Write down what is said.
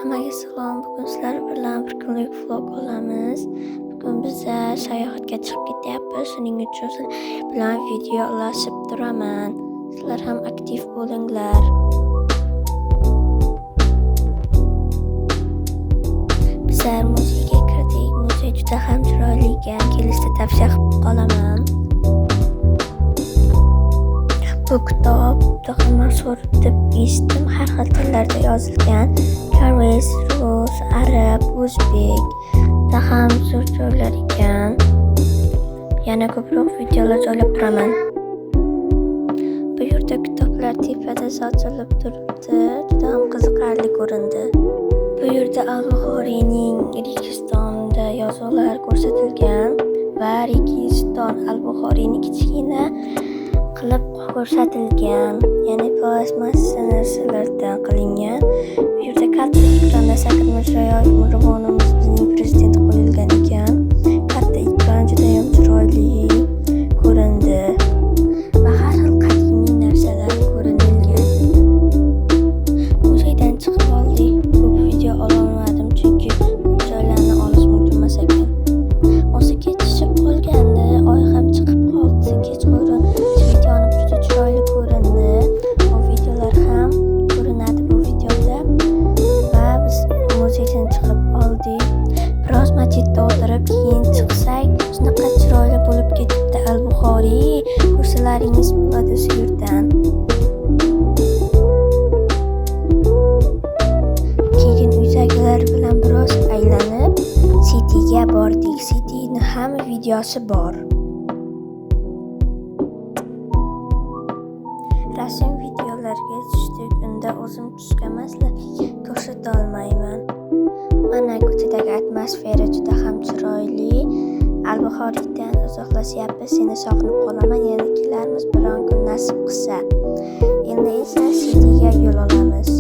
Hammaga salom. Bugun sizlar bilan bir kunlik vlog olamiz. Bugun biza sayohatga chiqib ketyapmiz. Shuning uchun sizlar bilan video ulashib turaman. Sizlar ham aktiv bo'linglar. Bizlar muzeyga kirdik. Muzey juda ham chiroyli ekan. Kelishda tavsiya qilib qolaman. Bu kitob juda ham mashhur deb eshitdim. Har xil tillarda yozilgan. Koreys, rus, arab, o'zbek. Juda ham zo'r joylar ekan. Yana ko'proq videolar joylab turaman. Bu yerda kitoblar tepada sochilib turibdi. Juda ham qiziqarli ko'rindi. Bu yerda Al-Buxoriyning Registonda yozuvlar ko'rsatilgan va Registon Al-Buxoriyni kichkina qilib ko'rsatilgan, ya'ni plastmassa narsalardan qilingan. Bu yerda katta ekranda Shavkat Mirziyoyev Murabonimiz bizning prezident qo'yilgan ekan. Katta ekran juda ham chiroyli ko'rindi va har xil qadimiy narsalar ko'rinilgan. Muzeydan chiqib oldik. Ko'p video ololmadim, chunki ko'p joylarni olish mumkin emas ekan. O'zi kech tushib qolgandi, oy ham chiqib qoldi. Kechqurun svet yonib juda chiroyli ko'rindi. Bu videolar ham ko'rinadi bu videoda. Va biz muzeydan chiqib oldik. Biroz masjidda o'tirib, keyin chiqsak, shunaqa chiroyli bo'lib ketibdi Al-Buxoriy. Ko'rsalaringiz bo'ladi shu yerdan. Keyin uydagilar bilan biroz aylanib, Cityga bordik. Cityni ham videosi bor. Rasm videolarga tushdik. Unda o'zim tushganman, sizlarga ko'rsata olmayman. Mana ko'chadagi atmosfera juda ham chiroyli. Al-Buxoriydan uzoqlashyapmiz. Seni sog'inib qolaman. Yana kelarmiz biron kun nasib qilsa. Endi esa Cityga yo'l olamiz.